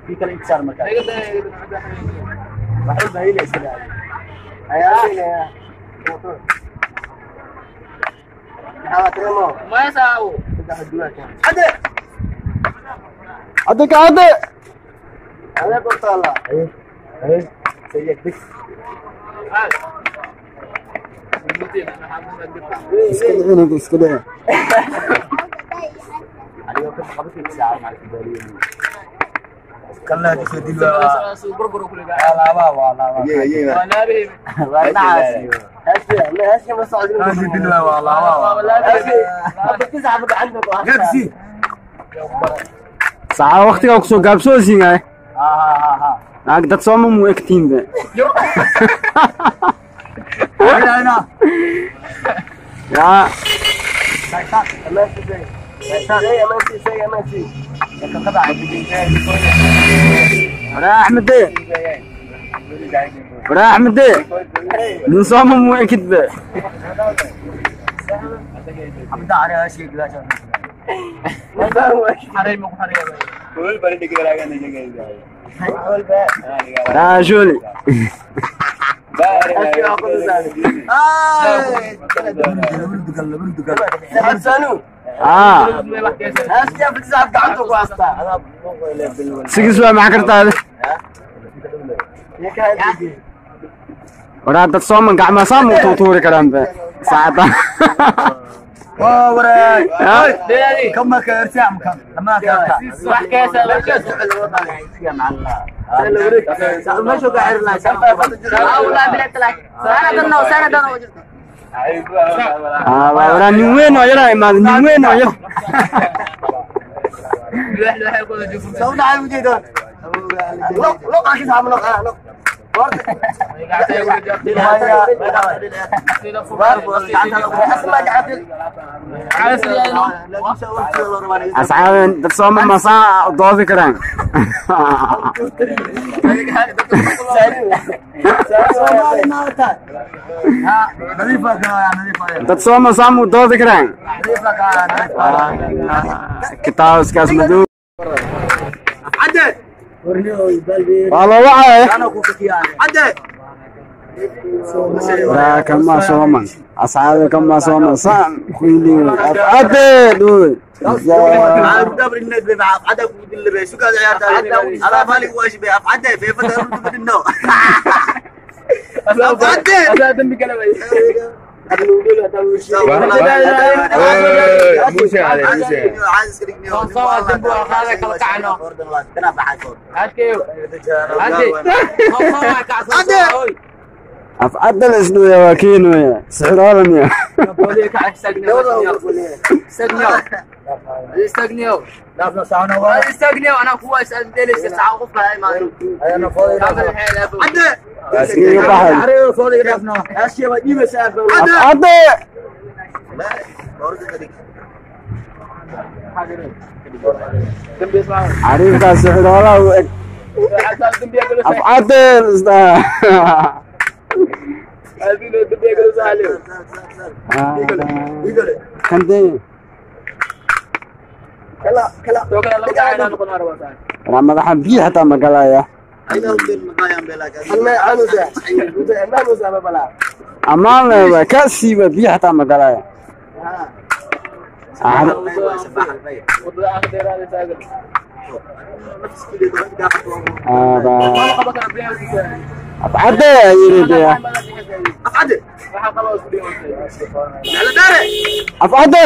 في كلام انكسار مكان بحب هي الاسئله يا ما يساو عدك عدك انا قلت الله ايه ايه سيك بس اسكت اسكت علي وقت قبل ساعه مع الكبارين كلا تسدي لا لا لا saca waqtiga ku soo gaabsoosinay naag dad sooma mu egtiin be ya Ahmed Ahmed nin sooma mu egid be رجولي سيكس ما كرتا ورا dad sooman gacma saam u tuuri karaan be saacada كم كرتاع مكان ما كرتاع ورا nin weyn oo yar imaad nin weyn oo yar asxaaben dad sooman ma saa doodi karaan dad sooman saa mu doodi karaan kitaabkaas madow waa loo wacay raa kama sooman asxaabe kama sooman saan kuyli ade dhuy أفعدل اسلويا وكينويا سحرالميا عريفك سحرالة أفعدل madaxa biyo xataa ma galaya amaan ka siiba biyo xataa ma galaya afcade yiri afcade afcade.